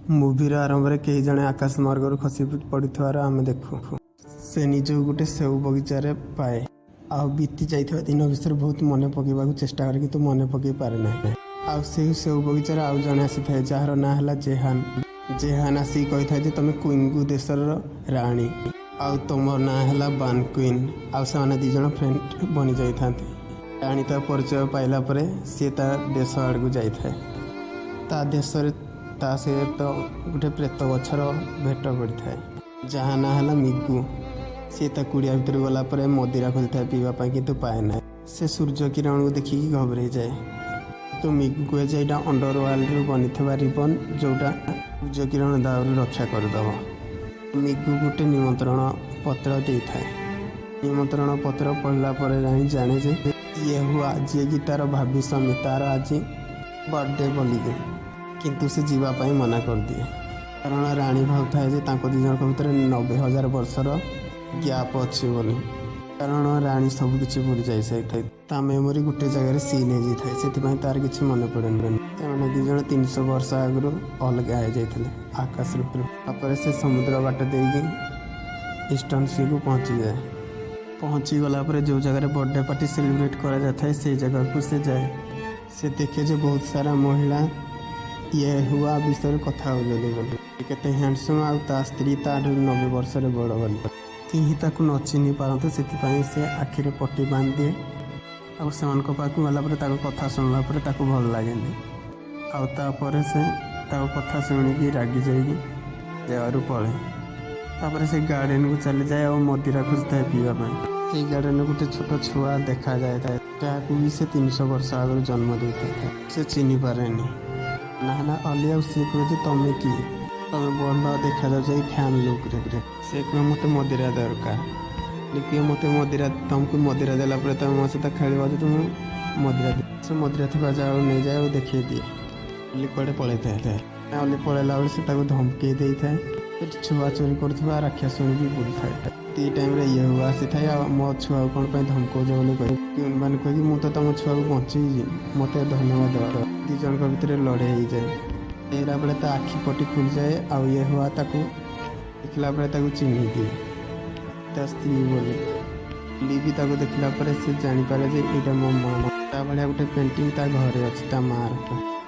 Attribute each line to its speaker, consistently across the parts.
Speaker 1: ମୁଭିର ଆରମ୍ଭରେ କେହି ଜଣେ ଆକାଶ ମାର୍ଗରୁ ଖସି ପଡ଼ିଥିବାର ଆମେ ଦେଖୁ। ସେ ନିଜକୁ ଗୋଟେ ସେଉ ବଗିଚାରେ ପାଏ ଆଉ ବିତି ଯାଇଥିବା ଦିନ ବିଷୟରେ ବହୁତ ମନେ ପକେଇବାକୁ ଚେଷ୍ଟା କରେ, କିନ୍ତୁ ମନେ ପକେଇ ପାରେ ନାହିଁ। ଆଉ ସେଇ ସେଉ ବଗିଚାରେ ଆଉ ଜଣେ ଆସିଥାଏ, ଯାହାର ନାଁ ହେଲା ଜେହାନ। ଜେହାନ ଆସିକି କହିଥାଏ ଯେ ତମେ କୁଇଙ୍ଗୁ ଦେଶର ରାଣୀ ଆଉ ତମ ନାଁ ହେଲା ବାନ୍ କୁଇନ୍। ଆଉ ସେମାନେ 2 ଜଣ ଫ୍ରେଣ୍ଡ ବନି ଯାଇଥାନ୍ତି। ରାଣୀ ତା ପରିଚୟ ପାଇଲା ପରେ ସିଏ ତା ଦେଶ ଆଡ଼କୁ ଯାଇଥାଏ। ତା ଦେଶରେ ତା ସହିତ ଗୋଟେ ପ୍ରେତ ଗଛର ଭେଟ ପଡ଼ିଥାଏ, ଯାହା ନାଁ ହେଲା ମିଗୁ। ସିଏ ତା କୁଡ଼ିଆ ଭିତରକୁ ଗଲା ପରେ ମଦିରା ଖୋଜିଥାଏ ପିଇବା ପାଇଁ, କିନ୍ତୁ ପାଏ ନାହିଁ। ସେ ସୂର୍ଯ୍ୟ କିରଣକୁ ଦେଖିକି ଘବରେଇ ଯାଏ। ତ ମିଗୁ କୁହେ ଯେ ଏଇଟା ଅଣ୍ଡର ୱାର୍ଲଡରୁ ବନିଥିବା ରିବନ୍, ଯୋଉଟା ସୂର୍ଯ୍ୟ କିରଣ ଦାଉରୁ ରକ୍ଷା କରିଦେବ। ମିଗୁ ଗୋଟେ ନିମନ୍ତ୍ରଣ ପତ୍ର ଦେଇଥାଏ। ନିମନ୍ତ୍ରଣ ପତ୍ର ପଢ଼ିଲା ପରେ ରାଣୀ ଜାଣେ ଯେ ୟେହୁଆ, ଯିଏକି ତାର ଭାବି ସ୍ୱାମୀ, ତାର ଆଜି ବର୍ଥଡେ ବୋଲିକି। କିନ୍ତୁ ସେ ଯିବା ପାଇଁ ମନା କରିଦିଏ, କାରଣ ରାଣୀ ଭାବୁଥାଏ ଯେ ତାଙ୍କ 2 ଜଣଙ୍କ ଭିତରେ 90,000 ବର୍ଷର ଗ୍ୟାପ୍ ଅଛି ବୋଲି। କାରଣ ରାଣୀ ସବୁ କିଛି ଭୁଲି ଯାଇସାରିଥାଏ। ତା ମେମୋରି ଗୋଟେ ଜାଗାରେ ସିଲ୍ ହେଇଯାଇଥାଏ, ସେଥିପାଇଁ ତାର କିଛି ମନେ ପଡ଼େନି। ସେମାନେ 2 ଜଣ 300 ବର୍ଷ ଆଗରୁ ଅଲଗା ହେଇଯାଇଥିଲେ ଆକାଶରୁ। ତାପରେ ସେ ସମୁଦ୍ର ବାଟ ଦେଇକି ଇଷ୍ଟର୍ଣ୍ଣ ସିକୁ ପହଞ୍ଚିଯାଏ। ପହଞ୍ଚି ଗଲା ପରେ ଯେଉଁ ଜାଗାରେ ବର୍ଥଡେ ପାର୍ଟି ସେଲିବ୍ରେଟ୍ କରାଯାଇଥାଏ, ସେଇ ଜାଗାକୁ ସେ ଯାଏ। ସେ ଦେଖେ ଯେ ବହୁତ ସାରା ମହିଳା ଇଏ ହୁଆ ବିଷୟରେ କଥା ହେଉଛନ୍ତି ବୋଲି, କେତେ ହ୍ୟାଣ୍ଡସମ୍ ଆଉ ତା ସ୍ତ୍ରୀ ତାଠୁ 90 ବର୍ଷରେ ବଡ଼ ବୋଲି। କେହି ତାକୁ ନ ଚିହ୍ନି ପାରନ୍ତୁ, ସେଥିପାଇଁ ସେ ଆଖିରେ ପଟି ବାନ୍ଧି ଦିଏ। ଆଉ ସେମାନଙ୍କ ପାଖକୁ ଗଲା ପରେ ତାଙ୍କ କଥା ଶୁଣିଲା ପରେ ତାକୁ ଭଲ ଲାଗେନି। ଆଉ ତାପରେ ସେ ତାଙ୍କ କଥା ଶୁଣିକି ରାଗି ଯାଇକି ଜାଗାରୁ ପଳାଏ। ତାପରେ ସେ ଗାର୍ଡେନକୁ ଚାଲିଯାଏ ଆଉ ମଦିରା ଖୋଜିଥାଏ ପିଇବା ପାଇଁ। ସେଇ ଗାର୍ଡେନରେ ଗୋଟେ ଛୋଟ ଛୁଆ ଦେଖାଯାଇଥାଏ, ଯାହାକୁ ବି ସେ 300 ବର୍ଷ ଆଗରୁ ଜନ୍ମ ଦେଇଥାଏ। ସେ ଚିହ୍ନି ପାରେନି। ନା ହେଲା ଅଲି। ଆଉ ସିଏ କୁହେ ଯେ ତମେ କିଏ? ତମେ ଭଲ ଦେଖାଯାଉଛ ଏଇ ଫ୍ୟାନ୍ ଲୁକ୍ରେ। ସେ କୁହେ, ମୋତେ ମଦିରା ଦରକାର। ଅଲି କୁହେ, ମୋତେ ମଦିରା, ତମକୁ ମଦିରା ଦେଲା ପରେ ତମେ ମୋ ସହିତ ଖେଳିବ ଯଦି ମୁଁ ମଦିରା ଦିଏ। ସେ ମଦିରା ଥିବା ଜାଗାକୁ ନେଇଯାଏ ଆଉ ଦେଖେଇ ଦିଏ। ଅଲି କୁଆଡ଼େ ପଳେଇଥାଏ। ଅଲି ପଳେଇଲା ବେଳେ ସେ ତାକୁ ଧମକେଇ ଦେଇଥାଏ। ସେଠି ଛୁଆ ଚୋରି କରୁଥିବା ରାକ୍ଷସୁଣୀ ବି ବୁଲୁଥାଏ। ଏତିକି ଟାଇମ୍ରେ ଇଏ ହୁଆ ଆସିଥାଏ ଆଉ ମୋ ଛୁଆକୁ କ'ଣ ପାଇଁ ଧମକଉଛ ବୋଲି କହେ। ମାନେ କହିକି ମୁଁ ତ ତମ ଛୁଆକୁ ବଞ୍ଚେଇଛି, ମୋତେ ଧନ୍ୟବାଦ ଦେବା। 2 ଜଣଙ୍କ ଭିତରେ ଲଢ଼େଇ ହେଇଯାଏ। ହେଲା ବେଳେ ତା ଆଖି ପଟି ଖୋଲିଯାଏ ଆଉ ଇଏ ହୁଆ ତାକୁ ଦେଖିଲା ପରେ ତାକୁ ଚିହ୍ନି ଦିଏ ତା ସ୍ତ୍ରୀ ବୋଲି। ଲି ବି ତାକୁ ଦେଖିଲା ପରେ ସେ ଜାଣିପାରେ ଯେ ଏଇଟା ମୋ ମା। ତା ଭଳିଆ ଗୋଟେ ପେଣ୍ଟିଂ ତା ଘରେ ଅଛି, ତା ମାର।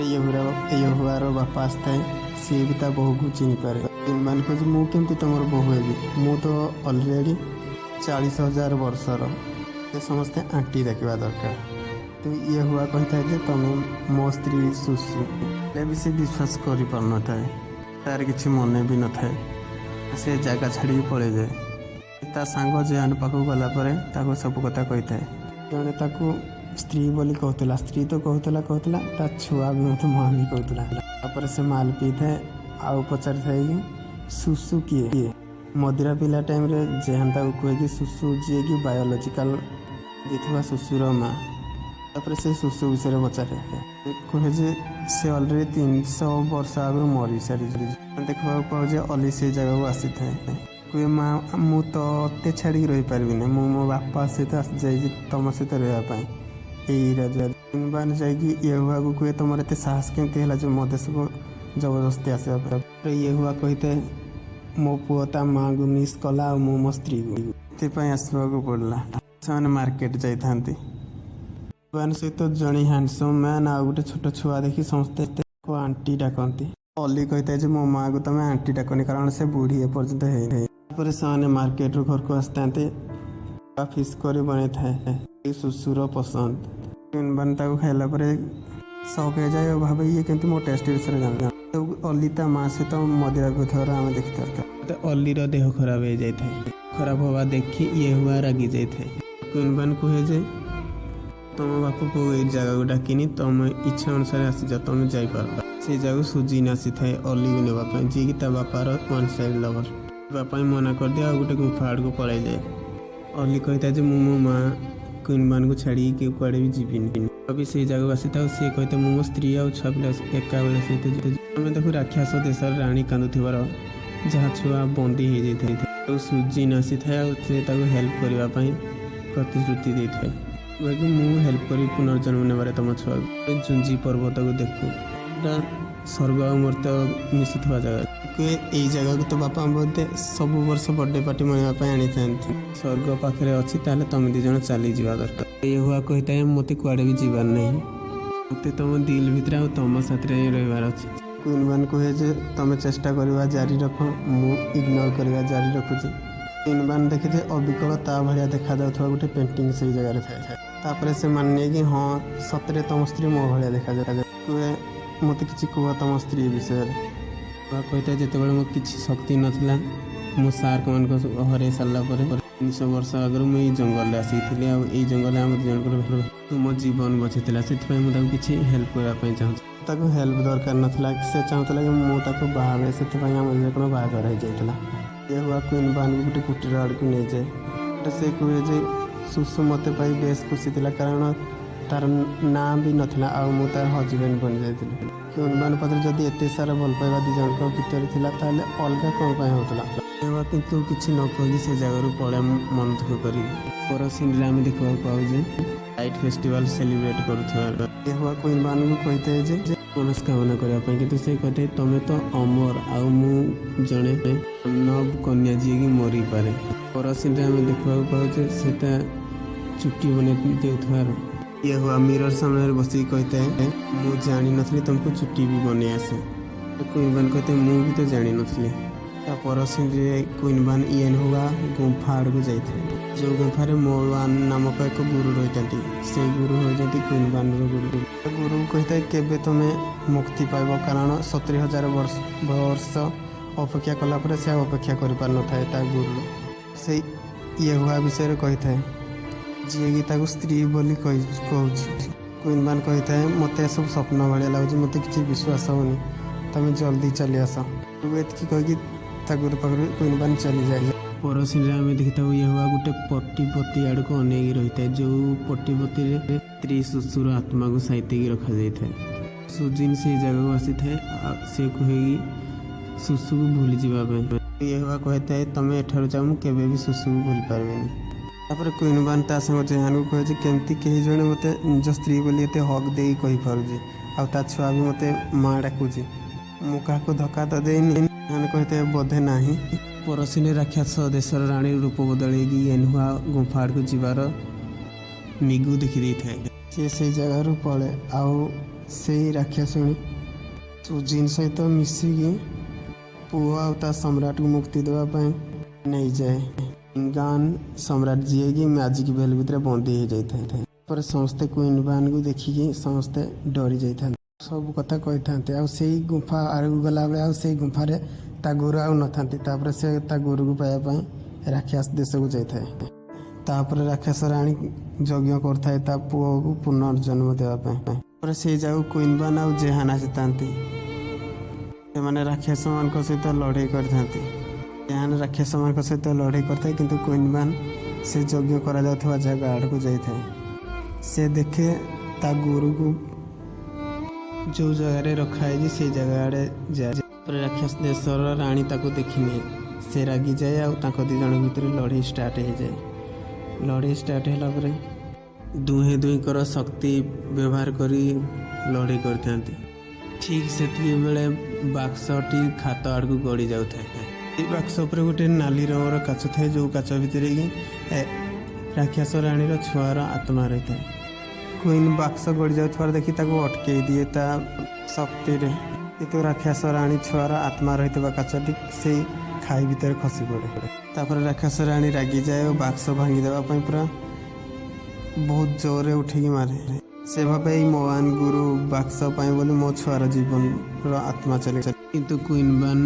Speaker 1: ଇଏ ହୁଆର ବାପା ଆସିଥାଏ, ସିଏ ବି ତା ବୋହୂକୁ ଚିହ୍ନିପାରେ। ମାନେ କହୁଛି, ମୁଁ କେମିତି ତମର ବୋହୂ ହେବି? ମୁଁ ତ ଅଲରେଡ଼ି 40,000 ବର୍ଷର, ସେ ସମସ୍ତେ ଆଣ୍ଟି ଡାକିବା ଦରକାର। ତ ଇଏ ହୁଆ କହିଥାଏ ଯେ ତମେ ମୋ ସ୍ତ୍ରୀ ସୁସୁ। ହେଲେ ବି ସେ ବିଶ୍ୱାସ କରିପାରୁନଥାଏ। ତାର କିଛି ମନେ ବି ନଥାଏ। ସେ ଜାଗା ଛାଡ଼ିକି ପଳେଇଯାଏ। ତା ସାଙ୍ଗ ଜେହାନ ପାଖକୁ ଗଲା ପରେ ତାକୁ ସବୁ କଥା କହିଥାଏ। ଜଣେ ତାକୁ ସ୍ତ୍ରୀ ବୋଲି କହୁଥିଲା, ସ୍ତ୍ରୀ ତ କହୁଥିଲା କହୁଥିଲା, ତା ଛୁଆ ବି ମୋତେ ମା ବି କହୁଥିଲା। ତାପରେ ସେ ମାଲ ପିଇଥାଏ ଆଉ ପଚାରିଥାଏ କି ସୁସୁ କିଏ? ମଦିରା ପିଇଲା ଟାଇମ୍ରେ ଜେହାନ ତାକୁ କୁହେ କି ସୁସୁ ଯିଏକି ବାୟୋଲୋଜିକାଲ ଦେଇଥିବା ସୁସୁର ମା। ତାପରେ ସେ ସୁସୁ ବିଷୟରେ ପଚାରେ। ସେ କୁହେ ଯେ ସେ ଅଲରେଡ଼ି 300 ବର୍ଷ ଆଗରୁ ମରିସାରିଛି। ଦେଖିବାକୁ ପାଉ ଯେ ଅଲି ସେଇ ଜାଗାକୁ ଆସିଥାଏ। କୁହେ, ମା, ମୁଁ ତତେ ଛାଡ଼ିକି ରହିପାରିବିନି, ମୁଁ ମୋ ବାପା ସହିତ ଆସିଯାଇଛି ତମ ସହିତ ରହିବା ପାଇଁ ଏଇ ରାଜା। ଯାଇକି ୟେହୁଆକୁ କୁହେ, ତମର ଏତେ ସାହସ କେମିତି ହେଲା ଯେ ମୋ ଦେଶକୁ ଜବରଦସ୍ତି ଆସିବା ପାଇଁ? ୟେହୁଆ କହିଥାଏ, ମୋ ପୁଅ ତା ମାଆକୁ ମିସ୍ କଲା ଆଉ ମୁଁ ମୋ ସ୍ତ୍ରୀକୁ, ସେଥିପାଇଁ ଆସିବାକୁ ପଡ଼ିଲା। ସେମାନେ ମାର୍କେଟ ଯାଇଥାନ୍ତି। ସେମାନେ ସହିତ ଜଣେ ହ୍ୟାଣ୍ଡସମ୍ ମ୍ୟାନ୍ ଆଉ ଗୋଟେ ଛୋଟ ଛୁଆ ଦେଖି ସମସ୍ତେ ଆଣ୍ଟି ଡାକନ୍ତି। ଅଲି କହିଥାଏ ଯେ ମୋ ମାଆକୁ ତମେ ଆଣ୍ଟି ଡାକନି, କାରଣ ସେ ବୁଢ଼ୀ ଏପର୍ଯ୍ୟନ୍ତ ହେଇନି। ତାପରେ ସେମାନେ ମାର୍କେଟରୁ ଘରକୁ ଆସିଥାନ୍ତି। ଫିସ୍ କରି ବନେଇଥାଏ, ସୁସୁର ପସନ୍ଦ। ମାନେ ତାକୁ ଖାଇଲା ପରେ ସକ୍ ହେଇଯାଏ ଆଉ ଭାବେ, ଇଏ କେମିତି ମୋ ଟେଷ୍ଟ ବିଷୟରେ ଜାଣେ? ଅଲି ତା ମା ସହିତ ମଦିରା ପିଉଥିବାର ଆମେ ଦେଖିଥାଉ। ଅଲିର ଦେହ ଖରାପ ହେଇଯାଇଥାଏ। ଖରାପ ହେବା ଦେଖି ଇଏ ହୁଆ ରାଗି ଯାଇଥାଏ। କୁଇନବାନ କୁହେ ଯେ ତମ ବାପ ପୁଅ ଏଇ ଜାଗାକୁ ଡାକିନି, ତମ ଇଚ୍ଛା ଅନୁସାରେ ଆସିଛ, ତମେ ଯାଇପାର। ସେଇ ଜାଗାକୁ ସୁଜିନ ଆସିଥାଏ ଅଲିକୁ ନେବା ପାଇଁ, ଯିଏକି ତା ବାପାର ୱାନ୍ ସାଇଡ୍ ଲଭର। ଯିବା ପାଇଁ ମନା କରିଦିଏ ଆଉ ଗୋଟେ ଗୁମ୍ଫା ଆଡ଼କୁ ପଳାଇଯାଏ। ଅଲି କହିଥାଏ ଯେ ମୁଁ ମୋ ମା କୁଇନବାନକୁ ଛାଡ଼ିକି କୁଆଡ଼େ ବି ଯିବିନି। ବି ସେଇ ଜାଗାକୁ ଆସିଥାଉ। ସିଏ କହିଥାଏ, ମୁଁ ମୋ ସ୍ତ୍ରୀ ଆଉ ଛୁଆ ପିଲା ଏକା ବେଳେ ସହିତ ଯିବି। ଆମେ ଦେଖୁ ରାକ୍ଷସ ଦେଶର ରାଣୀ କାନ୍ଦୁଥିବାର, ଯାହା ଛୁଆ ବନ୍ଦୀ ହେଇଯାଇଥାଏ। ଆଉ ସୁଜିନ ଆସିଥାଏ ଆଉ ସେ ତାକୁ ହେଲ୍ପ କରିବା ପାଇଁ ପ୍ରତିଶ୍ରୁତି ଦେଇଥାଏ। କୁହେ କି ମୁଁ ହେଲ୍ପ କରି ପୁନର୍ଜନ୍ମ ନେବାରେ ତମ ଛୁଆକୁ। ଜୁଞ୍ଜି ପର୍ବତକୁ ଦେଖୁ, ଏଇଟା ସ୍ୱର୍ଗ ଆଉ ମର୍ତ୍ତ୍ୟ ମିଶୁଥିବା ଜାଗା। କୁହେ, ଏଇ ଜାଗାକୁ ତ ବାପା ବୋଧେ ସବୁ ବର୍ଷ ବର୍ଥଡେ ପାର୍ଟି ମନାଇବା ପାଇଁ ଆଣିଥାନ୍ତି। ସ୍ୱର୍ଗ ପାଖରେ ଅଛି, ତାହେଲେ ତମେ ଦୁଇ ଜଣ ଚାଲିଯିବା ଦରକାର। ୟେହୁଆ କହିଥାଏ, ମୋତେ କୁଆଡ଼େ ବି ଯିବାର ନାହିଁ। ମୋତେ ତମ ଦିଲ ଭିତରେ ଆଉ ତମ ସାଥିରେ ହିଁ ରହିବାର ଅଛି। କୁଇନବାନ କୁହେ ଯେ ତମେ ଚେଷ୍ଟା କରିବା ଜାରି ରଖ, ମୁଁ ଇଗ୍ନୋର କରିବା ଜାରି ରଖୁଛି। କୁଇନବାନ ଦେଖେ ଯେ ଅବିକଳ ତା ଭଳିଆ ଦେଖାଯାଉଥିବା ଗୋଟେ ପେଣ୍ଟିଂ ସେଇ ଜାଗାରେ ଥାଏ। ତାପରେ ସେ ମାନିନିଏ କି ହଁ, ସତରେ ତମ ସ୍ତ୍ରୀ ମୋ ଭଳିଆ ଦେଖାଯାଏ। କୁହେ, ମୋତେ କିଛି କୁହ ତମ ସ୍ତ୍ରୀ ବିଷୟରେ। ବା କହିଥାଏ, ଯେତେବେଳେ ମୋ କିଛି ଶକ୍ତି ନଥିଲା, ମୁଁ ସାର୍କମାନଙ୍କୁ ହରେଇ ସାରିଲା ପରେ 300 ବର୍ଷ ଆଗରୁ ମୁଁ ଏଇ ଜଙ୍ଗଲରେ ଆସିଥିଲି ଆଉ ଏଇ ଜଙ୍ଗଲରେ ଆମ ଦୁଇ ଜଣଙ୍କର ଭେଟ। ତୁମ ଜୀବନ ବଞ୍ଚିଥିଲା, ସେଥିପାଇଁ ମୁଁ ତାକୁ କିଛି ହେଲ୍ପ କରିବା ପାଇଁ ଚାହୁଁଛି। ତାକୁ ହେଲ୍ପ ଦରକାର ନଥିଲା। ସେ ଚାହୁଁଥିଲା କି ମୁଁ ତାକୁ ବାହା ହୁଏ। ସେଥିପାଇଁ ଆମ ଦୁଇ ଜଣଙ୍କର ବାହାଘର ହେଇଯାଇଥିଲା। ୟେହୁଆ କୁଇନ୍ ବାନକୁ ଗୋଟେ କୁଟୀର ଆଡ଼କୁ ନେଇଯାଏ। ସେ କୁହେ ଯେ ସୁସୁ ମୋତେ ପାଇ ବେଶ ଖୁସି ଥିଲା, କାରଣ ତାର ନାଁ ବି ନଥିଲା ଆଉ ମୁଁ ତାର ହଜବେଣ୍ଡ ବନିଯାଇଥିଲି। କୁଇନ୍ ବାନ ପାଖରେ ଯଦି ଏତେ ସାରା ଭଲ ପାଇବା ଦୁଇ ଜଣଙ୍କ ଭିତରେ ଥିଲା, ତାହେଲେ ଅଲଗା କ'ଣ ପାଇଁ ହେଉଥିଲା? ୟେହୁଆ କିନ୍ତୁ କିଛି ନ କହିକି ସେ ଜାଗାରୁ ପଳାଏ ମନ ଦୁଃଖ କରି। ପର ସିନ୍ରେ ଆମେ ଦେଖିବାକୁ ପାଉ ଯେ ଲାଇଟ୍ ଫେଷ୍ଟିଭାଲ ସେଲିବ୍ରେଟ୍ କରୁଥିବା ୟେହୁଆ କୁଇନ୍ ବାନକୁ କହିଥାଏ ଯେ ମନସ୍କାମନା କରିବା ପାଇଁ। କିନ୍ତୁ ସେ କହିଥାଏ, ତମେ ତ ଅମର ଆଉ ମୁଁ ଜଣେ ନବ କନ୍ୟା ଯିଏକି ମରିପାରେ। ପର ସିନ୍ରେ ଆମେ ଦେଖିବାକୁ ପାଉ ଯେ ସେ ତା ଚୁଟି ବନେଇ ଦେଉଥିବାର ୟେହୁଆ ମିରର ସାମ୍ନାରେ ବସିକି କହିଥାଏ, ମୁଁ ଜାଣିନଥିଲି ତମକୁ ଚୁଟି ବି ବନେଇ ଆସେ। କୁଇନ୍ ବାନ କହିଥାଏ, ମୁଁ ବି ତ ଜାଣିନଥିଲି। ତା ପର ସିନ୍ରେ କୁଇନ୍ ବାନ ୟେନହୁଆ ଗୁମ୍ଫା ଆଡ଼କୁ ଯାଇଥାଏ, ଯେଉଁ ଗୁମ୍ଫାରେ ମୋୱାନ ନାମକ ଏକ ଗୁରୁ ରହିଥାନ୍ତି। ସେଇ ଗୁରୁ ହେଉଛନ୍ତି କୁଇନ୍ ବାନର ଗୁରୁ। ଗୁରୁକୁ କହିଥାଏ, କେବେ ତମେ ମୁକ୍ତି ପାଇବ? କାରଣ 70,000 ବର୍ଷ ଅପେକ୍ଷା କଲା ପରେ ସେ ଆଉ ଅପେକ୍ଷା କରିପାରିନଥାଏ। ତା ଗୁରୁ ସେଇ ୟେହୁଆ ବିଷୟରେ କହିଥାଏ, ଯିଏକି ତାକୁ ସ୍ତ୍ରୀ ବୋଲି କହୁଛି। କୁଇନ୍ ବାନ କହିଥାଏ, ମୋତେ ଏସବୁ ସ୍ୱପ୍ନ ଭଳିଆ ଲାଗୁଛି, ମୋତେ କିଛି ବିଶ୍ୱାସ ହେଉନି, ତମେ ଜଲ୍ଦି ଚାଲି ଆସ। ଏତିକି କହିକି ତା ଗୁରୁ ପାଖରୁ କୁଇନ୍ ବାନ ଚାଲିଯାଏ। ପର ସିନ୍ରେ ଆମେ ଦେଖିଥାଉ ୟେହୁଆ ଗୋଟେ ପଟି ପତି ଆଡ଼କୁ ଅନେଇକି ରହିଥାଏ, ଯେଉଁ ପଟି ପତିରେ ସ୍ତ୍ରୀ ସୁସୁର ଆତ୍ମାକୁ ସାଇତିକି ରଖାଯାଇଥାଏ। ସୁଜିନ ସେଇ ଜାଗାକୁ ଆସିଥାଏ ଆଉ ସେ କୁହେକି ସୁସୁକୁ ଭୁଲିଯିବା ପାଇଁ। ୟେହୁଆ କହିଥାଏ, ତମେ ଏଠାରୁ ଯାଅ, ମୁଁ କେବେ ବି ସୁସୁକୁ ଭୁଲି ପାରିବିନି। ତାପରେ କୁଇନ୍ ବାନ ତା ସାଙ୍ଗ ଜେହାନକୁ କହେ ଯେ କେମିତି କେହି ଜଣେ ମୋତେ ନିଜ ସ୍ତ୍ରୀ ବୋଲି ଏତେ ହକ୍ ଦେଇ କହିପାରୁଛି ଆଉ ତା ଛୁଆ ବି ମୋତେ ମା ଡାକୁଛି। ମୁଁ କାହାକୁ ଧକ୍କା ତ ଦେଇନି? ଜେହାନ କହିଥାଏ, ବୋଧେ ନାହିଁ। ପରସିନେ ରାକ୍ଷସ ଦେଶର ରାଣୀ ରୂପ ବଦଳେଇକି ୟେନହୁଆ ଗୁମ୍ଫା ଆଡ଼କୁ ଯିବାର ମିଗୁ ଦେଖିଦେଇଥାଏ। ସିଏ ସେଇ ଜାଗାରୁ ପଳେ ଆଉ ସେଇ ରାକ୍ଷସୁଣୀ ସୁଜିନ ସହିତ ମିଶିକି ପୁଅ ଆଉ ତା ସମ୍ରାଟକୁ ମୁକ୍ତି ଦେବା ପାଇଁ ନେଇଯାଏ। ଗାନ ସମ୍ରାଟ, ଯିଏକି ମ୍ୟାଜିକ୍ ବେଲ୍ ଭିତରେ ବନ୍ଦୀ ହେଇଯାଇଥାଏ। ତାପରେ ସମସ୍ତେ କୁଇନ୍ ବାନକୁ ଦେଖିକି ସମସ୍ତେ ଡରି ଯାଇଥାନ୍ତି, ସବୁ କଥା କହିଥାନ୍ତି। ଆଉ ସେଇ ଗୁମ୍ଫା ଆଡ଼କୁ ଗଲାବେଳେ ଆଉ ସେଇ ଗୁମ୍ଫାରେ ତା ଗୁରୁ ଆଉ ନଥାନ୍ତି। ତାପରେ ସେ ତା ଗୁରୁକୁ ପାଇବା ପାଇଁ ରାକ୍ଷସ ଦେଶକୁ ଯାଇଥାଏ। ତାପରେ ରାକ୍ଷସ ରାଣୀ ଯଜ୍ଞ କରୁଥାଏ ତା ପୁଅକୁ ପୁନର୍ଜନ୍ମ ଦେବା ପାଇଁ। ତାପରେ ସେଇ ଜାଗାକୁ କୁଇନ୍ ବାନ ଆଉ ଜେହାନ ଆସିଥାନ୍ତି। ସେମାନେ ରାକ୍ଷସମାନଙ୍କ ସହିତ ଲଢ଼େଇ କରିଥାନ୍ତି। ଜେହାନ ରାକ୍ଷସମାନଙ୍କ ସହିତ ଲଢ଼େଇ କରିଥାଏ, କିନ୍ତୁ କୁଇନ୍ ବାନ ସେ ଯଜ୍ଞ କରାଯାଉଥିବା ଜାଗା ଆଡ଼କୁ ଯାଇଥାଏ। ସେ ଦେଖେ ତା ଗୁରୁକୁ ଯେଉଁ ଜାଗାରେ ରଖା ହେଇଛି, ସେଇ ଜାଗା ଆଡ଼େ ଯାଏ। ତାପରେ ରାକ୍ଷସ ଦେଶର ରାଣୀ ତାକୁ ଦେଖିନିଏ। ସେ ରାଗିଯାଏ ଆଉ ତାଙ୍କ ଦୁଇ ଜଣଙ୍କ ଭିତରେ ଲଢ଼େଇ ଷ୍ଟାର୍ଟ ହେଇଯାଏ। ଲଢ଼େଇ ଷ୍ଟାର୍ଟ ହେଲା ପରେ ଦୁହେଁ ଦୁହିଁଙ୍କର ଶକ୍ତି ବ୍ୟବହାର କରି ଲଢ଼େଇ କରିଥାନ୍ତି। ଠିକ୍ ସେତିକି ବେଳେ ବାକ୍ସଟି ଖାତ ଆଡ଼କୁ ଗଡ଼ି ଯାଉଥାଏ। ଏଇ ବାକ୍ସ ଉପରେ ଗୋଟେ ନାଲି ରଙ୍ଗର କାଚ ଥାଏ, ଯେଉଁ କାଚ ଭିତରେ କି ରାକ୍ଷସ ରାଣୀର ଛୁଆର ଆତ୍ମା ରହିଥାଏ। କୁଇନ୍ ବାକ୍ସ ଗଡ଼ି ଯାଉଥିବାର ଦେଖି ତାକୁ ଅଟକେଇ ଦିଏ ତା ଶକ୍ତିରେ। କିନ୍ତୁ ରାକ୍ଷସ ରାଣୀ ଛୁଆର ଆତ୍ମା ରହିଥିବା କାଚଟି ସେଇ ଖାଇ ଭିତରେ ଖସି ପଡ଼େ। ତାପରେ ରାକ୍ଷସ ରାଣୀ ରାଗିଯାଏ ଓ ବାକ୍ସ ଭାଙ୍ଗିଦେବା ପାଇଁ ପୁରା ବହୁତ ଜୋରରେ ଉଠିକି ମାରେ। ସେ ଭାବେ, ଏଇ ମହାନ ଗୁରୁ ବାକ୍ସ ପାଇଁ ବୋଲି ମୋ ଛୁଆର ଜୀବନର ଆତ୍ମା ଚାଲି। କିନ୍ତୁ କୁଇନ୍ ବାନ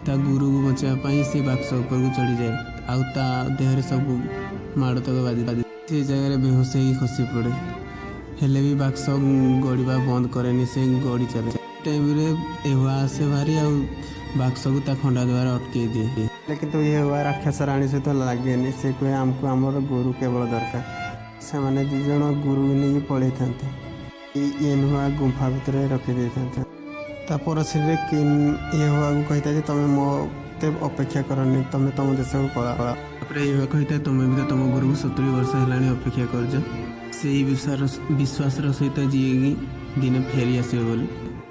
Speaker 1: ତା ଗୁରୁକୁ ବଞ୍ଚାଇବା ପାଇଁ ସେ ବାକ୍ସ ଉପରକୁ ଚଢ଼ିଯାଏ ଆଉ ତା ଦେହରେ ସବୁ ମାଡ଼ ତକ ବାଜି ବାଜି ସେ ଜାଗାରେ ବେହୋସ ହେଇକି ଖସି ପଡ଼େ। ହେଲେ ବି ବାକ୍ସ ଗଡ଼ିବା ବନ୍ଦ କରେନି, ସେ ଗଡ଼ି ଚାଲେ। ଟାଇମ୍ରେ ଏହୁଆ ଆସେ ଭାରି ଆଉ ବାକ୍ସକୁ ତା ଖଣ୍ଡା ଦ୍ୱାରା ଅଟକେଇ ଦିଏ। ହେଲେ କିନ୍ତୁ ଏହୁଆ ରାକ୍ଷସ ରାଣୀ ସହିତ ଲାଗେନି। ସେ କୁହେ, ଆମକୁ ଆମର ଗୁରୁ କେବଳ ଦରକାର। ସେମାନେ ଦୁଇ ଜଣ ଗୁରୁକୁ ନେଇକି ପଳେଇଥାନ୍ତି, ଏଇ ୟେନହୁଆ ଗୁମ୍ଫା ଭିତରେ ରଖିଦେଇଥାନ୍ତି। ତା ପର ସିନ୍ରେ କିନ୍ ୟେହୁଆକୁ କହିଥାଏ ଯେ ତମେ ମୋତେ ଅପେକ୍ଷା କରନି, ତମେ ତମ ଦେଶକୁ ପଳାଅ। ତାପରେ ୟେହୁଆ କହିଥାଏ, ତମେ ବି ତ ତମ ଗୁରୁକୁ 70 ବର୍ଷ ହେଲାଣି ଅପେକ୍ଷା କରୁଛ, ସେଇ ବିଶ୍ୱାସର ସହିତ, ଯିଏକି ଦିନେ ଫେରି ଆସିବେ ବୋଲି।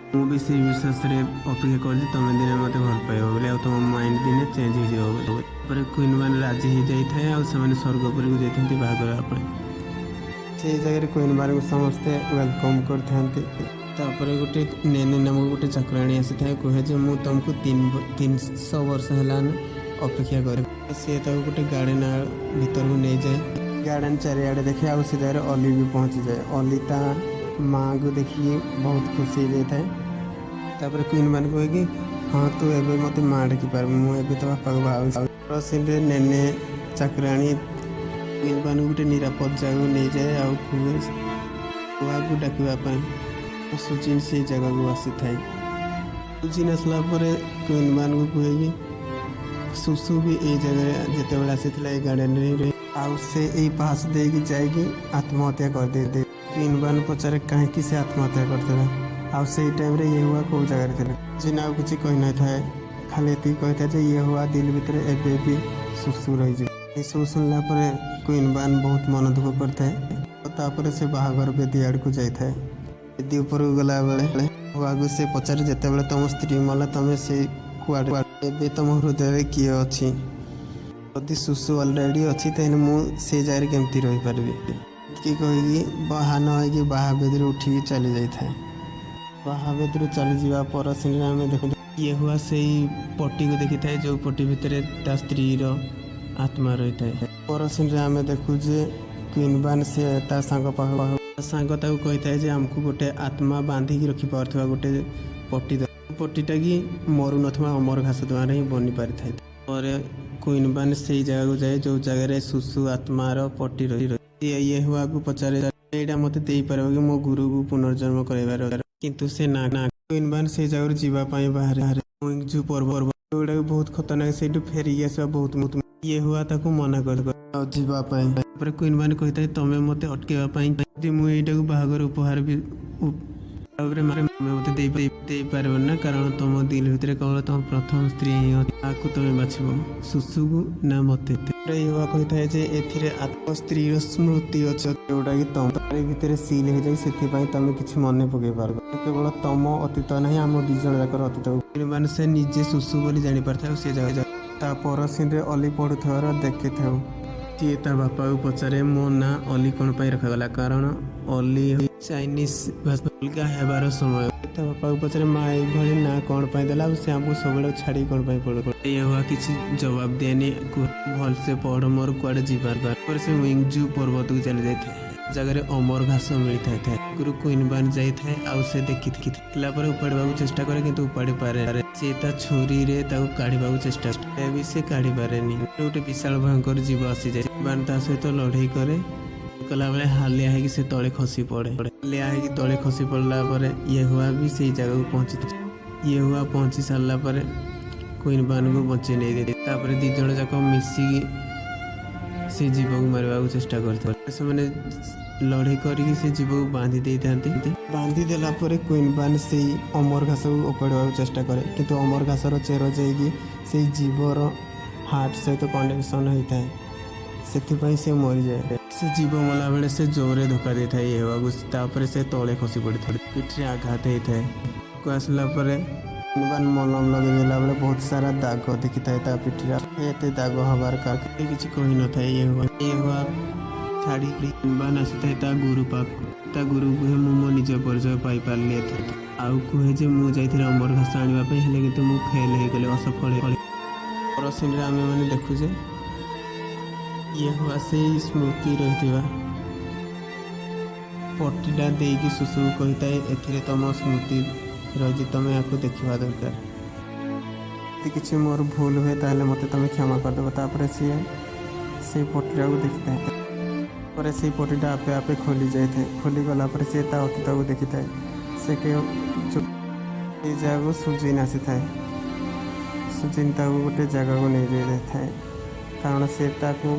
Speaker 1: ମୁଁ ବି ସେଇ ବିଶ୍ୱାସରେ ଅପେକ୍ଷା କରୁଛି, ତମେ ଦିନେ ମୋତେ ଭଲ ପାଇବ ବୋଲି ଆଉ ତମ ମାଇଣ୍ଡ ଦିନେ ଚେଞ୍ଜ ହେଇଯିବ ବୋଲି। ତାପରେ କୁଇନ୍ ବାନ୍ ରାଜି ହେଇଯାଇଥାଏ ଆଉ ସେମାନେ ସ୍ୱର୍ଗପୁରୀକୁ ଯାଇଥାନ୍ତି ବାହା କରିବା ପାଇଁ। ସେଇ ଜାଗାରେ କୁଇନ୍ ବାନ୍କୁ ସମସ୍ତେ welcome କରିଥାନ୍ତି। ତାପରେ ଗୋଟେ ନେନେ ନାମକ ଗୋଟେ ଚାକରାଣୀ ଆସିଥାଏ, କୁହେ ଯେ ମୁଁ ତମକୁ 300 ବର୍ଷ ହେଲାଣି ଅପେକ୍ଷା କରେ। ସିଏ ତାକୁ ଗୋଟେ ଗାର୍ଡେନ ଭିତରକୁ ନେଇଯାଏ। ଗାର୍ଡେନ ଚାରିଆଡ଼େ ଦେଖେ ଆଉ ସେ ଜାଗାରେ ଅଲି ବି ପହଞ୍ଚିଯାଏ। ଅଲି ତା ମାଆକୁ ଦେଖିକି ବହୁତ ଖୁସି ହେଇଯାଇଥାଏ। ତାପରେ କୁଇନ୍ ବାନ୍ କୁହେ କି ହଁ, ତୁ ଏବେ ମୋତେ ମା ଡାକି ପାରିବୁ, ମୁଁ ଏବେ ତୋ ବାପାକୁ ବାହା। ସିନ୍ରେ ନେନେ ଚାକରାଣୀ କୁଇନ୍ ବାନ୍କୁ ଗୋଟେ ନିରାପଦ ଜାଗାକୁ ନେଇଯାଏ ଆଉ କୁହେ ୟେହୁଆକୁ ଡାକିବା ପାଇଁ। ସୁଜିନ୍ ସେଇ ଜାଗାକୁ ଆସିଥାଏ। ସୁଜିନ୍ ଆସିଲା ପରେ କୁଇନ୍ ବାନ୍କୁ କୁହେ କି ସୁସୁ ବି ଏଇ ଜାଗାରେ ଯେତେବେଳେ ଆସିଥିଲା, ଏଇ ଗାର୍ଡେନରେ, ଆଉ ସେ ଏଇ ପାହାଚ ଦେଇକି ଯାଇକି ଆତ୍ମହତ୍ୟା କରିଦେଇଥାଏ। କୁଇନ୍ ବାନ୍ ପଚାରେ କାହିଁକି ସେ ଆତ୍ମହତ୍ୟା କରିଥିଲା ଆଉ ସେଇ ଟାଇମ୍ରେ ୟେହୁଆ କେଉଁ ଜାଗାରେ ଥିଲେ। ଜିନ୍ ଆଉ କିଛି କହିନଥାଏ, ଖାଲି ଏତିକି କହିଥାଏ ଯେ ୟେହୁଆ ଦିଲ ଭିତରେ ଏବେ ବି ସୁସୁ ରହିଯିବ। ଏସବୁ ଶୁଣିଲା ପରେ କୁଇନ୍ ବାନ୍ ବହୁତ ମନ ଦୁଃଖ କରିଥାଏ। ତାପରେ ସେ ବାହାଘର ବେଦୀ ଆଡ଼କୁ ଯାଇଥାଏ। ବେଦୀ ଉପରକୁ ଗଲାବେଳେ ୟେହୁଆକୁ ସେ ପଚାରେ, ଯେତେବେଳେ ତମ ସ୍ତ୍ରୀ ମଲା, ତମେ ସେ କୁଆଡ଼େ? ଏବେ ତମ ହୃଦୟରେ କିଏ ଅଛି? ଯଦି ସୁସୁ ଅଲରେଡ଼ି ଅଛି, ତାହେଲେ ମୁଁ ସେ ଜାଗାରେ କେମିତି ରହିପାରିବି? ଏତିକି କହିକି ବାହା ନ ହେଇକି ବାହା ବେଦୀରୁ ଉଠିକି ଚାଲି ଯାଇଥାଏ। ବାହା ବେଦୀରୁ ଚାଲିଯିବା ପର ସିନରେ ଆମେ ଦେଖୁ, ୟେହୁଆ ସେଇ ପଟିକୁ ଦେଖିଥାଏ, ଯେଉଁ ପଟି ଭିତରେ ତା ସ୍ତ୍ରୀର ଆତ୍ମା ରହିଥାଏ। ପର ସିନରେ ଆମେ ଦେଖୁ ଯେ କୁଇନ୍ ବାନ୍ ସେ ତା ସାଙ୍ଗ ପାଖ, ତା ସାଙ୍ଗ ତାକୁ କହିଥାଏ ଯେ ଆମକୁ ଗୋଟେ ଆତ୍ମା ବାନ୍ଧିକି ରଖିପାରୁଥିବା ଗୋଟେ ପଟି, ପଟିଟା କି ମରୁନଥିବା ଅମର ଘାସ ଦ୍ୱାରା ହିଁ ବନି ପାରିଥାଏ। ପରେ କୁଇନ୍ ବାନ୍ ସେଇ ଜାଗାକୁ ଯାଏ, ଯେଉଁ ଜାଗାରେ ସୁସୁ ଆତ୍ମାର ପଟି ରହି। ୟେହୁଆକୁ ପଚାରେ, ଏଇଟା ମୋତେ ଦେଇପାରିବ କି? ମୋ ଗୁରୁକୁ ପୁନର୍ଜନ୍ମ କରାଇବାର। କିନ୍ତୁ ସେ ନା ନା। କୁଇନ୍ ବାନ୍ ସେଇ ଜାଗାରୁ ଯିବା ପାଇଁ ବାହାରେ ୱିଙ୍ଗଜୁ ପର୍ବ, ଯୋଉଟାକି ବହୁତ ଖତରନାକ, ସେଇଠୁ ଫେରିକି ଆସିବା ବହୁତ ବହୁତ। ୟେହୁଆ ତାକୁ ମନା କରି ଆଉ ଯିବା ପାଇଁ। ତାପରେ କୁଇନ୍ ବାନ୍ କହିଥାଏ, ତମେ ମୋତେ ଅଟକେଇବା ପାଇଁ, ଯଦି ମୁଁ ଏଇଟାକୁ ବାହାଘର ଉପହାର ବି ତାପରେ ତମେ ମୋତେ ଦେଇପାରିବନି ନା, କାରଣ ତମ ଦିଲ ଭିତରେ କେବଳ ତମ ପ୍ରଥମ ସ୍ତ୍ରୀ ହିଁ ଅଛି। ତାକୁ ତମେ ବାଛିବ, ସୁସୁକୁ ନା ମତେ? ୟେହୁଆ କହିଥାଏ ଯେ ଏଥିରେ ଆତ୍ମ ସ୍ତ୍ରୀର ସ୍ମୃତି ଅଛି, ଯୋଉଟାକି ତମ ଭିତରେ ସିଲ୍ ହେଇଯାଇ, ସେଥିପାଇଁ ତମେ କିଛି ମନେ ପକେଇ ପାରିବ। କେବଳ ତମ ଅତୀତ ନାହିଁ, ଆମ ଦି ଜଣ ଯାକର ଅତୀତ। ମାନେ ସେ ନିଜେ ସୁସୁ ବୋଲି ଜାଣିପାରିଥାଏ ଆଉ ସେ ଜାଗା। ତା ପର ସିନ୍ରେ ଅଲି ପଢୁଥିବାର ଦେଖିଥାଉ। ସିଏ ତା ବାପାକୁ ପଚାରେ, ମୋ ନାଁ ଅଲି କ'ଣ ପାଇଁ ରଖାଗଲା? କାରଣ ଅଲି ଚାଇନିଜ ଭାଷା, ଅଲଗା ହେବାର ସମୟ। ତା ବାପାକୁ ପଚାରେ, ମା ଏଇଭଳି ନାଁ କ'ଣ ପାଇଁ ଦେଲା ଆଉ ସେ ଆମକୁ ସବୁବେଳେ ଛାଡ଼ିକି କ'ଣ ପାଇଁ ପଡୁ? ୟେହୁଆ କିଛି ଜବାବ ଦିଏନି, ଭଲସେ ପଢ, ମୋର କୁଆଡ଼େ ଯିବାର। ପରେ ସେ ୱିଙ୍ଗଜୁ ପର୍ବତକୁ ଚାଲି ଯାଇଥାଏ, ଜାଗାରେ ଅମର ଘାସ ମିଳିଥାଏ। ଆଗରୁ କୁଇନ୍ ବାନ୍ ଯାଇଥାଏ ଆଉ ସେ ଦେଖିଥିଲା ପରେ ଉପାଡ଼ିବାକୁ ଚେଷ୍ଟା କରେ, କିନ୍ତୁ ଉପାଡ଼ି ପାରେ। ସେ ତା ଛୁରୀରେ ତାକୁ କାଢିବାକୁ ଚେଷ୍ଟା କରେ ବି, ସେ କାଢି ପାରେନି। ଗୋଟେ ବିଶାଳ ଭୟଙ୍କର ଜୀବ ଆସିଯାଏ। ବାନ୍ ତା ସହିତ ଲଢେଇ କରେ। କଲାବେଳେ ହାଲିଆ ହେଇକି ସେ ତଳେ ଖସି ପଡେ। ହାଲିଆ ହେଇକି ତଳେ ଖସି ପଡ଼ିଲା ପରେ ୟେହୁଆ ବି ସେଇ ଜାଗାକୁ ପହଞ୍ଚି। ୟେହୁଆ ପହଞ୍ଚି ସାରିଲା ପରେ କୁଇନ୍ ବାନ୍କୁ ବଞ୍ଚେଇ ନେଇଯାଏ। ତାପରେ ଦି ଜଣ ଯାକ ମିଶିକି ସେ ଜୀବକୁ ମାରିବାକୁ ଚେଷ୍ଟା କରିଥାନ୍ତି। ସେମାନେ ଲଢ଼େଇ କରିକି ସେ ଜୀବକୁ ବାନ୍ଧି ଦେଇଥାନ୍ତି। ବାନ୍ଧି ଦେଲା ପରେ କୁଇନ୍ ବାନ୍ ସେଇ ଅମର ଘାସକୁ ଉପାଡ଼ିବାକୁ ଚେଷ୍ଟା କରେ, କିନ୍ତୁ ଅମର ଘାସର ଚେର ଯାଇକି ସେଇ ଜୀବର ହାର୍ଟ ସହିତ କନେକ୍ସନ୍ ହେଇଥାଏ, ସେଥିପାଇଁ ସେ ମରିଯାଏ। ସେ ଜୀବ ମଲା ବେଳେ ସେ ଜୋରରେ ଧୋକା ଦେଇଥାଏ ୟେହୁଆକୁ। ତାପରେ ସେ ତଳେ ଖସି ପଡ଼ିଥାଏ, ପିଠିରେ ଆଘାତ ହେଇଥାଏ। ଆସିଲା ପରେ ବାନ୍ ମଲମ ଲଗେଇ ଦେଲା ବେଳେ ବହୁତ ସାରା ଦାଗ ଦେଖିଥାଏ ତା ପିଠିରେ। ଏତେ ଦାଗ ହବାର କାରଣ କିଛି କହିନଥାଏ ୟେହୁଆ। ୟେହୁଆ ଛାଡ଼ି ବାନ୍ ଆସିଥାଏ ତା ଗୁରୁ ପାଖକୁ। ତା ଗୁରୁ କୁହେ, ମୁଁ ମୋ ନିଜ ପରିଚୟ ପାଇପାରିଲି ଏଥର। ଆଉ କୁହେ ଯେ ମୁଁ ଯାଇଥିଲି ଅମର ଘାସ ଆଣିବା ପାଇଁ, ହେଲେ କିନ୍ତୁ ମୁଁ ଫେଲ୍ ହେଇଗଲି, ଅସଫଳ ହେଇଗଲି। ପର ସିନ୍ରେ ଆମେମାନେ ଦେଖୁ ଯେ ୟେହୁଆ ସେଇ ସ୍ମୃତି ରହିଥିବା ପଟିଟା ଦେଇକି ସୁସୁକୁ କହିଥାଏ, ଏଥିରେ ତମ ସ୍ମୃତି ରହିଛି, ତମେ ୟାକୁ ଦେଖିବା ଦରକାର। ଯଦି କିଛି ମୋର ଭୁଲ ହୁଏ, ତାହେଲେ ମୋତେ ତମେ କ୍ଷମା କରିଦେବ। ତାପରେ ସିଏ ସେଇ ପଟିଟାକୁ ଦେଖିଥାଏ। ପରେ ସେଇ ପଟିଟା ଆପେ ଆପେ ଖୋଲି ଯାଇଥାଏ। ଖୋଲିଗଲା ପରେ ସିଏ ତା ଅତୀତକୁ ଦେଖିଥାଏ। ସେ କେଉଁ ସେଇ ଜାଗାକୁ ସୁଜିନ୍ ଆସିଥାଏ। ସୁଜିନ୍ ତାକୁ ଗୋଟେ ଜାଗାକୁ ନେଇଯାଇଥାଏ, କାରଣ ସେ ତାକୁ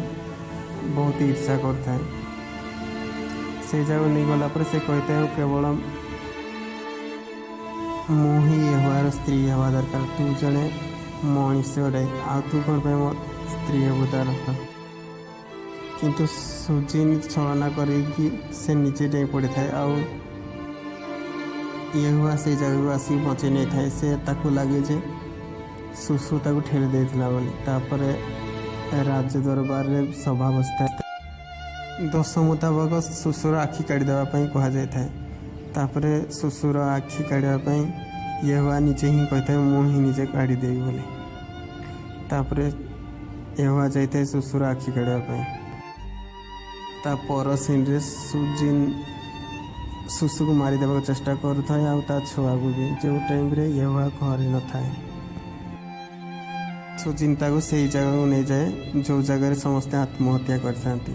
Speaker 1: ବହୁତ ଈର୍ଷା କରୁଥାଏ। ସେଇ ଜାଗାକୁ ନେଇଗଲା ପରେ ସେ କହିଥାଏ, କେବଳ ମୁଁ ହିଁ ୟେହୁଆର ସ୍ତ୍ରୀ ହେବା ଦରକାର। ତୁ ଜଣେ ମଣିଷଟେ, ଆଉ ତୁ କ'ଣ ପାଇଁ ମୋ ସ୍ତ୍ରୀ ହେବୁ ତାର? କିନ୍ତୁ ସୁଜିନ୍ ଛଳନା କରିକି ସେ ନିଜେ ଡେଇଁ ପଡ଼ିଥାଏ ଆଉ ୟେହୁଆ ସେଇ ଜାଗାକୁ ଆସିକି ବଞ୍ଚେଇ ନେଇଥାଏ। ସେ ତାକୁ ଲାଗେ ଯେ ସୁସୁ ତାକୁ ଠେଲି ଦେଇଥିଲା ବୋଲି। ତାପରେ ରାଜ ଦରବାରରେ ସଭା ବସିଥାଏ। ଦୋଷ ମୁତାବକ ସୁସୁର ଆଖି କାଢ଼ିଦେବା ପାଇଁ କୁହାଯାଇଥାଏ। ତାପରେ ସୁସୁର ଆଖି କାଢ଼ିବା ପାଇଁ ୟେହୁଆ ନିଜେ ହିଁ କହିଥାଏ, ମୁଁ ହିଁ ନିଜେ କାଢ଼ିଦେବି ବୋଲି। ତାପରେ ୟେହୁଆ ଯାଇଥାଏ ସୁସୁର ଆଖି କାଢ଼ିବା ପାଇଁ। ତା ପର ସିନ୍ରେ ସୁଜିନ୍ ସୁସୁକୁ ମାରିଦେବାକୁ ଚେଷ୍ଟା କରୁଥାଏ ଆଉ ତା ଛୁଆକୁ ବି, ଯେଉଁ ଟାଇମ୍ରେ ୟେହୁଆ ଘରେ ନଥାଏ। ସୁଜିନ୍ ତାକୁ ସେଇ ଜାଗାକୁ ନେଇଯାଏ, ଯେଉଁ ଜାଗାରେ ସମସ୍ତେ ଆତ୍ମହତ୍ୟା କରିଥାନ୍ତି।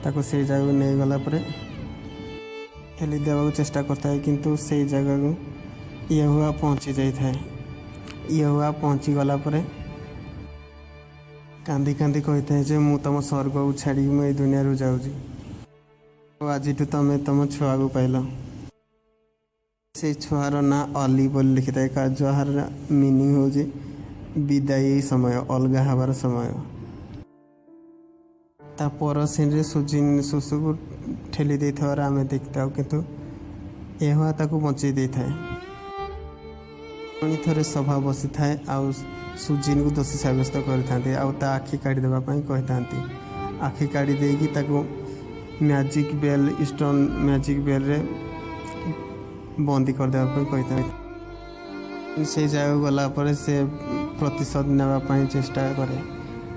Speaker 1: ତାକୁ ସେଇ ଜାଗାକୁ ନେଇଗଲା ପରେ ଠେଲି ଦେବାକୁ ଚେଷ୍ଟା କରିଥାଏ, କିନ୍ତୁ ସେଇ ଜାଗାକୁ ୟେହୁଆ ପହଞ୍ଚି ଯାଇଥାଏ। ୟେହୁଆ ପହଞ୍ଚିଗଲା ପରେ କାନ୍ଦି କାନ୍ଦି କହିଥାଏ ଯେ ମୁଁ ତମ ସ୍ୱର୍ଗକୁ ଛାଡ଼ିକି ମୁଁ ଏଇ ଦୁନିଆରୁ ଯାଉଛି ଆଉ ଆଜିଠୁ ତମେ ତମ ଛୁଆକୁ ପାଇଲ। ସେଇ ଛୁଆର ନାଁ ଅଲି ବୋଲି ଲେଖିଥାଏ, ଯାହାର ମିନିଂ ହେଉଛି ବିଦାୟୀ ସମୟ, ଅଲଗା ହେବାର ସମୟ। ତା ପର ସିନ୍ରେ ସୁଜିନ୍ ସୁସୁକୁ ଠେଲି ଦେଇଥିବାର ଆମେ ଦେଖିଥାଉ, କିନ୍ତୁ ଏହା ତାକୁ ବଞ୍ଚେଇ ଦେଇଥାଏ। ପୁଣି ଥରେ ସଭା ବସିଥାଏ ଆଉ ସୁଜିନକୁ ଦୋଷୀ ସାବ୍ୟସ୍ତ କରିଥାନ୍ତି ଆଉ ତା ଆଖି କାଢ଼ିଦେବା ପାଇଁ କହିଥାନ୍ତି। ଆଖି କାଢ଼ି ଦେଇକି ତାକୁ ମ୍ୟାଜିକ୍ ବେଲ୍, ଷ୍ଟୋନ୍ ମ୍ୟାଜିକ୍ ବେଲ୍ରେ ବନ୍ଦୀ କରିଦେବା ପାଇଁ କହିଥାନ୍ତି। ସେଇ ଜାଗାକୁ ଗଲା ପରେ ସେ ପ୍ରତିଶୋଧ ନେବା ପାଇଁ ଚେଷ୍ଟା କରେ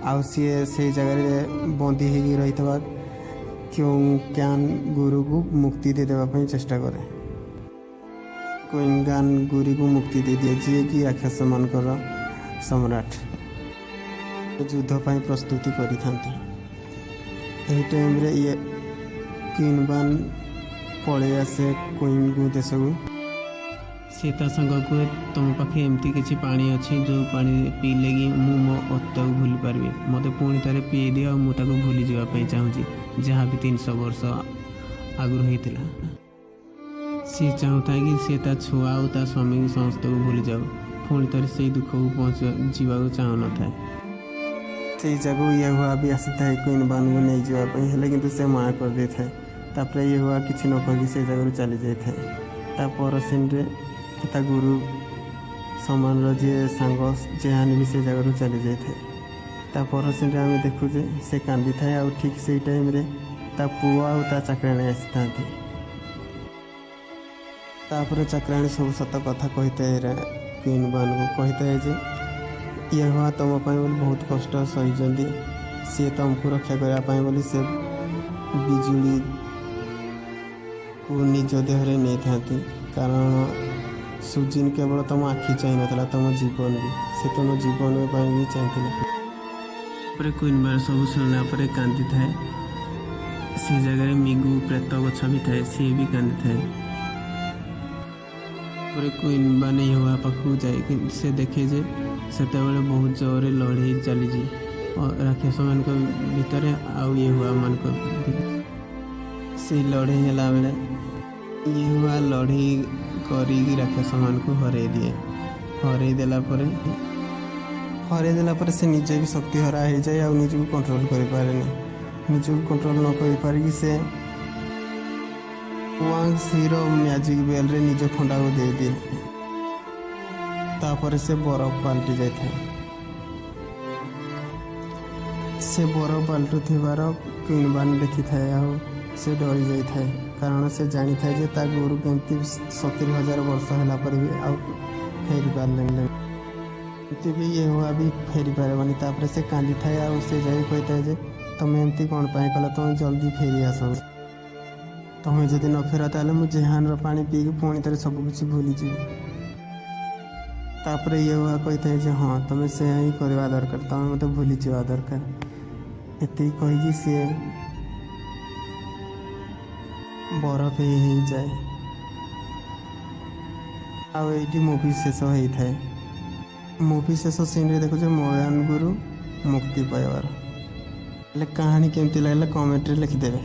Speaker 1: ଆଉ ସିଏ ସେଇ ଜାଗାରେ ବନ୍ଦୀ ହେଇକି ରହିଥିବା କ୍ୟୁଙ୍ଗ୍ୟାନ୍ ଗୁରୁକୁ ମୁକ୍ତି ଦେଇଦେବା ପାଇଁ ଚେଷ୍ଟା କରେ। କୁଇଙ୍ଗାନ ଗୁରୁକୁ ମୁକ୍ତି ଦେଇଦିଏ, ଯିଏକି ରାକ୍ଷସମାନଙ୍କର ସମ୍ରାଟ। ଯୁଦ୍ଧ ପାଇଁ ପ୍ରସ୍ତୁତି କରିଥାନ୍ତି। ଏହି ଟାଇମ୍ରେ ଇଏ କ୍ୟୁନବାନ ପଳେଇ ଆସେ କୁଇଙ୍ଗୁ ଦେଶକୁ।
Speaker 2: ସେ ତା ସାଙ୍ଗକୁ କୁହେ, ତୁମ ପାଖେ ଏମିତି କିଛି ପାଣି ଅଛି, ଯେଉଁ ପାଣି ପିଇଲେ କି ମୁଁ ମୋ ଅତୀତକୁ ଭୁଲି ପାରିବି? ମୋତେ ପୁଣି ଥରେ ପିଏଇ ଦିଅ ଆଉ ମୁଁ ତାକୁ ଭୁଲିଯିବା ପାଇଁ ଚାହୁଁଛି, ଯାହା ବି 300 ବର୍ଷ ଆଗରୁ ହେଇଥିଲା। ସିଏ ଚାହୁଁଥାଏ କି ସେ ତା ଛୁଆ ଆଉ ତା ସ୍ୱାମୀକୁ ସମସ୍ତଙ୍କୁ ଭୁଲିଯାଉ, ପୁଣି ଥରେ ସେଇ ଦୁଃଖକୁ ପହଞ୍ଚ ଯିବାକୁ ଚାହୁଁନଥାଏ।
Speaker 1: ସେଇ ଜାଗାକୁ ୟେହୁଆ ବି ଆସିଥାଏ କୁଇନବାନକୁ ନେଇଯିବା ପାଇଁ, ହେଲେ କିନ୍ତୁ ସେ ମନା କରିଦେଇଥାଏ। ତାପରେ ୟେହୁଆ କିଛି ନ କହିକି ସେ ଜାଗାରୁ ଚାଲି ଯାଇଥାଏ। ତା ପର ସିନ୍ରେ ତା ଗୁରୁ ସମାନର ଯିଏ ସାଙ୍ଗ ଜେହାନ ବି ସେ ଜାଗାରୁ ଚାଲି ଯାଇଥାଏ। ତା ପର ସିନ୍ରେ ଆମେ ଦେଖୁ ଯେ ସେ କାନ୍ଦିଥାଏ ଆଉ ଠିକ୍ ସେଇ ଟାଇମ୍ରେ ତା ପୁଅ ଆଉ ତା ଚାକରାଣୀ ଆସିଥାନ୍ତି। ତାପରେ ଚାକରାଣୀ ସବୁ ସତ କଥା କହିଥାଏ, କ୍ୱିନବାନକୁ କହିଥାଏ ଯେ ୟେହୁଆ ତୁମ ପାଇଁ ବୋଲି ବହୁତ କଷ୍ଟ ସହିଛନ୍ତି। ସିଏ ତୁମକୁ ରକ୍ଷା କରିବା ପାଇଁ ବୋଲି ସେ ବିଜୁଳିକୁ ନିଜ ଦେହରେ ନେଇଥାନ୍ତି, କାରଣ ସୁଜିନ କେବଳ ତୁମ ଆଖି ଚାହିଁନଥିଲା, ତୁମ ଜୀବନ ବି, ସେ ତୁମ ଜୀବନ ପାଇଁ ବି ଚାହିଁଥିଲା।
Speaker 2: ତାପରେ କୁଇନବାର ସବୁ ଶୁଣିଲା ପରେ କାନ୍ଦିଥାଏ। ସେ ଜାଗାରେ ମିଗୁ ପ୍ରେତ ଗଛ ବି ଥାଏ, ସିଏ ବି କାନ୍ଦିଥାଏ। ତାପରେ କୁଇନବାନ ୟେହୁଆ ପାଖକୁ ଯାଏ। ସେ ଦେଖେ ଯେ ସେତେବେଳେ ବହୁତ ଜୋରରେ ଲଢ଼େଇ ଚାଲିଛି ରାକ୍ଷସମାନଙ୍କ ଭିତରେ ଆଉ ୟେହୁଆମାନଙ୍କ ଭିତରେ।
Speaker 1: ସେଇ ଲଢ଼େଇ ହେଲା ବେଳେ ୟେହୁଆ ଲଢ଼େଇ କରିକି ରାକ୍ଷସମାନଙ୍କୁ ହରେଇ ଦିଏ। ହରେଇ ଦେଲା ପରେ ସେ ନିଜେ ବି ଶକ୍ତି ହରା ହେଇଯାଏ ଆଉ ନିଜକୁ କଣ୍ଟ୍ରୋଲ କରିପାରେନି। ନିଜକୁ କଣ୍ଟ୍ରୋଲ ନ କରିପାରିକି ସେ ୱାଙ୍ଗ ସିର ମ୍ୟାଜିକ୍ ବେଲ୍ରେ ନିଜ ଖଣ୍ଡାକୁ ଦେଇଦିଏ। ତାପରେ ସେ ବରଫ ପାଲଟି ଯାଇଥାଏ। ସେ ବରଫ ପାଲଟୁଥିବାର କ୍ୱିନବାନ ଦେଖିଥାଏ ଆଉ ସେ ଡରି ଯାଇଥାଏ, କାରଣ ସେ ଜାଣିଥାଏ ଯେ ତା ଗୁରୁ କେମିତି 70,000 ବର୍ଷ ହେଲା ପରେ ବି ଆଉ ଫେରି ପାରିଲେନି, ଏମିତି ବି ୟେହୁଆ ବି ଫେରି ପାରିବନି। ତାପରେ ସେ କାନ୍ଦିଥାଏ ଆଉ ସେ ଯାଇ କହିଥାଏ ଯେ ତମେ ଏମିତି କ'ଣ ପାଇଁ କଲ? ତମେ ଜଲ୍ଦି ଫେରି ଆସ। ତମେ ଯଦି ନ ଫେର, ତାହେଲେ ମୁଁ ଜେହାନର ପାଣି ପିଇକି ପୁଣି ଥରେ ସବୁ କିଛି ଭୁଲିଯିବି। ତାପରେ ୟେହୁଆ କହିଥାଏ ଯେ ହଁ, ତମେ ସେୟା ହିଁ କରିବା ଦରକାର, ତମେ ମୋତେ ଭୁଲିଯିବା ଦରକାର। ଏତିକି କହିକି ସିଏ ବରଫ ହେଇ ହେଇଯାଏ ଆଉ ଏଇଠି ମୁଭି ଶେଷ ହେଇଥାଏ। ମୁଭି ଶେଷ ସିନ୍ରେ ଦେଖୁଛେ ମୟାନ ଗୁରୁ ମୁକ୍ତି ପାଇବାର। ହେଲେ କାହାଣୀ କେମିତି ଲାଗିଲା, କମେଣ୍ଟରେ ଲେଖିଦେବେ।